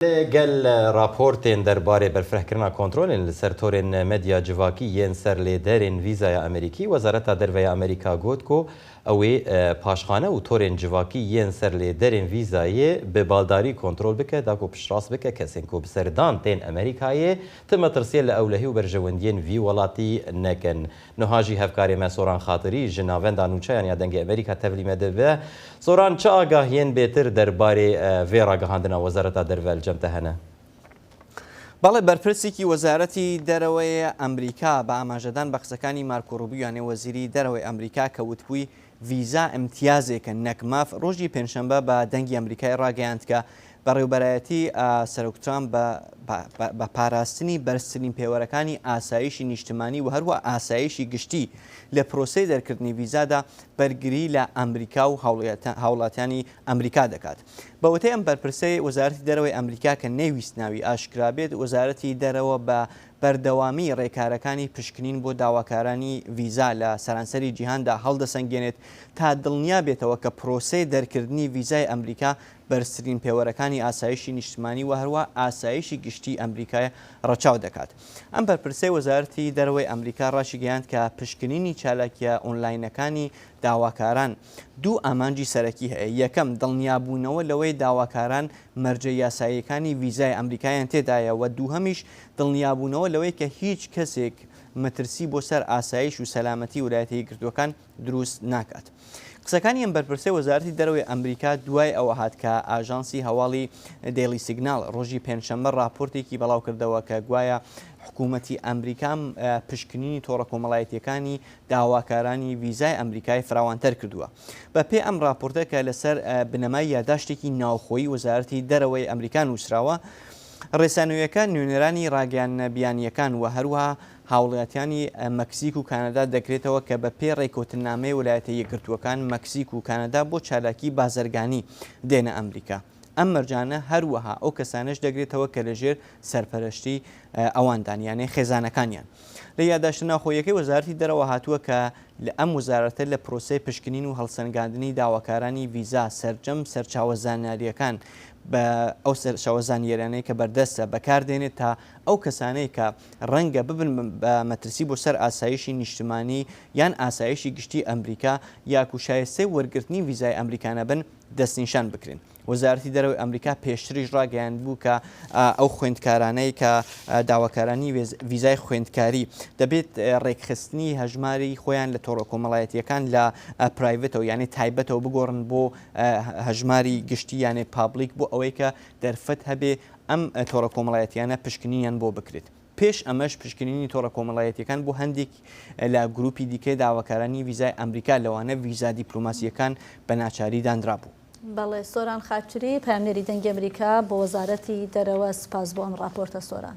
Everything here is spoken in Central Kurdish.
Li gel raportên derbarê berfirehkirina kontrolên li ser torên medya civakî yên serlêderên vîzaya Amerîkî, Wezareta Derve ya Amerîka got ku ew ê paşxane û torên civakî yên serlêderên vîzayê bi baldarî kontrol bike da ku piştrast bike kesên ku bi serdan tên Amerîkayê ti metirsiyê li ewlehî û berjewendiyên vî welatî nekin. Nuha jî hevkarê me Soran Xatirî ji Navenda Nûçeyan ya Dengê Amerîka tevlî me dibe. Soran, çi agahiyên bêtir derbarê vê ragihandina Wezareta Derve li cem te hene? Belê, berpirsekî Wezaretî Dereweyê Amerîka bi amajedan bi qsekanî Marko Rubio yanê Wezîrî Dereweyê Amerîka ke witbûyî ڤیزا ئیمتیازێکە نەک ماف، ڕۆژی پێنجشەنبە بە دەنگی ئەمریکای ڕاگەیاند کە بەڕێوبەرایەتی سەرۆک ترامپ بە پاراستنی بەرزترین پێوەرەکانی ئاسایشی نیشتمانی و هەروەها ئاسایشی گشتی لە پرۆسەی دەرکردنی ڤیزادا بەرگری لە ئەمریکا و هاوڵاتیانی ئەمریکا دەکات. بە وتەی ئەم بەرپرسەی وەزارەتی دەرەوەی ئەمریکا کە نەیویست ناوی ئاشکرابێت، وەزارەتی دەرەوە بە بەردەوامی ڕێکارەکانی پشکنین بۆ داواکارانی ڤیزا لە سەرانسەری جیهاندا هەڵدەسەنگێنێت تا دڵنیابێتەوە کە پرۆسەی دەرکردنی ڤیزای ئەمریکا بەرزترین پێوەرەکانی ئاسایشی نیشتمانی و هەروەها ئاسایشی گشتیی ئەمریکای ڕەچاو دەکات. ئەم بەرپرسەی وەزارەتی دەرەوەی ئەمریکا ڕاشیگەیاند کە پشکنینی چالاکییە ئۆنلاینەکانی داواکاران دوو ئامانجی سەرەکی هەیە، یەکەم، دڵنیابوونەوە لەوەی داواکاران مەرجە یاساییەکانی ڤیزای ئەمریکایان تێدایە و دووهەمیش دڵنیابوونەوە لەوەی کە هیچ کەسێک مەترسی بۆ سەر ئاسایش و سەلامەتی ولایەتە یەکگرتووەکان دروست ناکات. قسەکانی ئەم بەرپرسەی وەزارەتی دەرەوەی ئەمریکا دوای ئەوە هات کە ئاژانسی هەواڵی دەیڵی سیگناڵ ڕۆژی پێنجشەممە ڕاپۆرتێکی بەڵاوکردەوە کە گوایە حکوومەتی ئەمریکا پشکنینی تۆڕە کۆمەڵایەتییەکانی داواکارانی ڤیزای ئەمریکای فراوانتر کردووە. بەپێی ئەم ڕاپۆرتە کە لەسەر بنەمای یاداشتێکی ناوخۆیی وەزارەتی دەرەوەی ئەمریکا نووسراوە، ڕێسا نوێیەکە نوێنەرانی ڕاگەیاندنە بیانییەکان و هەروەها هاوڵاتیانی مەکسیک و کانەدا دەگرێتەوە کە بە پێی ڕێککەوتننامەی ولایەتە یەکگرتووەکان، مەکسیک و کانەدا بۆ چالاکی بازرگانی دێنە ئەمریکا. ئەم مەرجانە هەروەها ئەو کەسانەش دەگرێتەوە کە لەژێر سەرپەرشتی ئەواندان یانێ خێزانەکانیان. لە یاداشتە ناوخۆییەکەی وەزارەتی دەرەوە هاتووە کە لە ئەم وەزارەتە لە پرۆسەی پشکنین و هەڵسەنگاندنی داواکارانی ڤیزا سەرجەم سەرچاوە زانیارییەکان بە ئەو سەرچاوە زانیاریانەی کە بەردەستە بەکاردێنێت تا ئەو کەسانەی کە ڕەنگە ببن بە مەترسی بۆ سەر ئاسایشی نیشتمانی یان ئاسایشی گشتی ئەمریکا یاکو شایستەی وەرگرتنی ڤیزای ئەمریکا نەبن دەستنیشان بکرێن. وەزارەتی دەرەوەی ئەمریکا پێشتریش ڕاگەیاندبوو کە ئەو خوێندکارانەی کە داواکارانی ڤیزای خوێندکاری دەبێت ڕێکخستنی هەژماری خۆیان لە تۆڕە کۆمەڵایەتیەکان لە private ەوە یانێ تایبەتەوە بگۆڕن بۆ هەژماری گشتی یانێ public بۆ ئەوەی کە دەرفەت هەبێ ئەم تۆڕە کۆمەڵایەتیانە پشکنینیان بۆ بکرێت. پێش ئەمەش پشکنینی تۆڕە کۆمەڵایەتییەکان بۆ هەندێک لە گروپی دیکەی داواکارانی ڤیزای ئەمریکا لەوانە ڤیزا دیپلۆماسییەکان بە ناچاری دانرابوو. بەڵێ سۆران خاچری، پەیامنێری دەنگی ئەمریکا بۆ وەزارەتی دەرەوە، سپاس بۆ ئەم ڕاپۆرتە سۆران.